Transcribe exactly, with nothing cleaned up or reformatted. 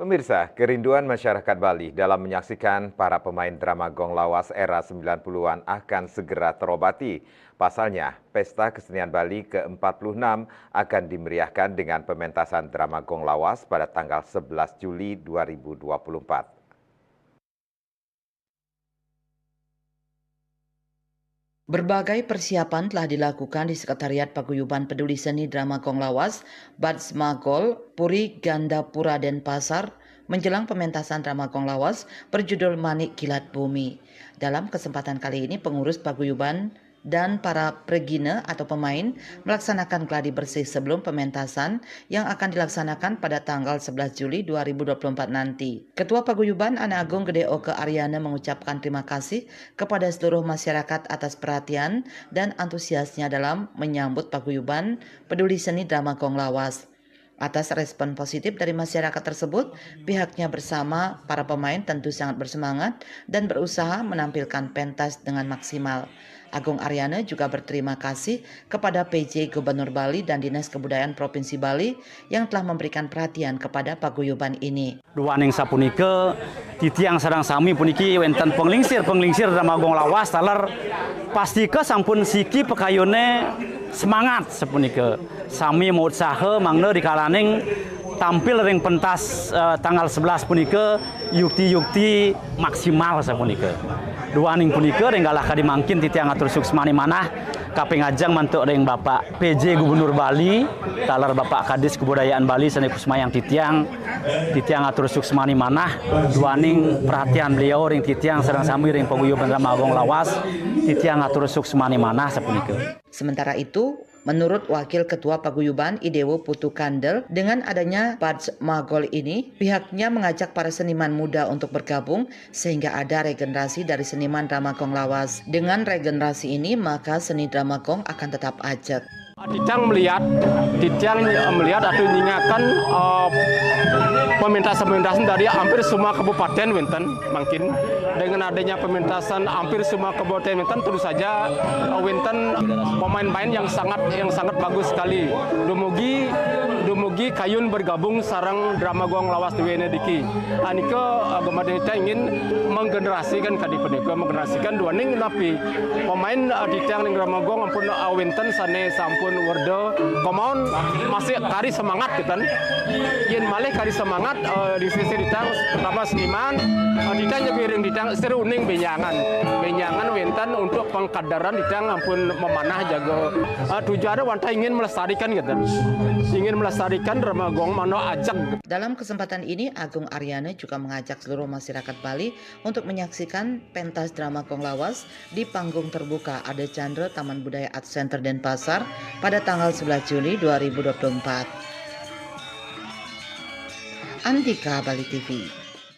Pemirsa, kerinduan masyarakat Bali dalam menyaksikan para pemain drama Gong Lawas era sembilan puluhan akan segera terobati. Pasalnya, Pesta Kesenian Bali ke empat puluh enam akan dimeriahkan dengan pementasan drama Gong Lawas pada tanggal sebelas Juli dua ribu dua puluh empat. Berbagai persiapan telah dilakukan di Sekretariat Paguyuban Peduli Seni Drama Gong Lawas, Bad Smagol, Puri Gandapura, Denpasar, menjelang pementasan drama Gong Lawas berjudul Manik Kilat Bumi. Dalam kesempatan kali ini, pengurus paguyuban dan para pregina atau pemain melaksanakan gladi bersih sebelum pementasan yang akan dilaksanakan pada tanggal sebelas Juli dua ribu dua puluh empat nanti. Ketua Paguyuban Anak Agung Gede Oke Aryana mengucapkan terima kasih kepada seluruh masyarakat atas perhatian dan antusiasnya dalam menyambut Paguyuban Peduli Seni Drama Gong Lawas. Atas respon positif dari masyarakat tersebut, pihaknya bersama para pemain tentu sangat bersemangat dan berusaha menampilkan pentas dengan maksimal. Agung Aryana juga berterima kasih kepada P J Gubernur Bali dan Dinas Kebudayaan Provinsi Bali yang telah memberikan perhatian kepada paguyuban ini. Duaning sapunika, titiang sareng sami puniki wénten panglingsir-panglingsir Drama Gong Lawas taler pastika sampun siki pakayuné semangat sapunika. Sami mautsaha mangda rikalaning tampil ring pentas, eh, tanggal sebelas punika yukti-yukti maksimal sapunika. Duaning punika ring galah kadi mangkin titiang atur suksmani manah kaping ajeng mantuk ring Bapak P J Gubernur Bali, taler Bapak Kadis Kebudayaan Bali sané kusumayang titiang, titiang atur suksmani manah duaning perhatian beliau ring titiang sareng sami ring paguyuban Drama Gong Lawas, titiang atur suksmani manah sapunika. Sementara itu, menurut Wakil Ketua Paguyuban I Dewa Putu Kandel, dengan adanya Bad Smagol ini, pihaknya mengajak para seniman muda untuk bergabung sehingga ada regenerasi dari seniman drama gong lawas. Dengan regenerasi ini, maka seni drama gong akan tetap ajeg. Titiang melihat, titiang melihat atau nyingakan, eh, pementasan-pementasan dari hampir semua kabupaten wénten mangkin. Dengan adanya pementasan hampir semua kabupaten wénten, tentu saja, eh, wénten pemain-pemain yang sangat, yang sangat bagus sekali. Dumugi, dumugi kayun bergabung sareng drama gong lawas duéné niki. Anika, eh, gumadé titiang ingin menggenerasikan kadi punika, menggenerasikan duaning napi pemain, eh, titiang ring drama gong ampun, eh, wénten sané sampun werda, komaon masih kari semangat kénten. Yén malih kari semangat, eh, di sisi titiang pertama seniman, eh, titiang nyepi ring titiang sira uning bénjangan. Bénjangan wénten untuk pengkaderan titiang ampun memanah jaga, eh, tujuan wantah ingin melestarikan kénten. Ingin melestarikan drama gong manah ajeg. Dalam kesempatan ini, Agung Aryana juga mengajak seluruh masyarakat Bali untuk menyaksikan pentas drama gong lawas di panggung terbuka Ardha Candra Taman Budaya Art Center Denpasar pada tanggal sebelas Juli dua ribu dua puluh empat. Antika, Bali T V.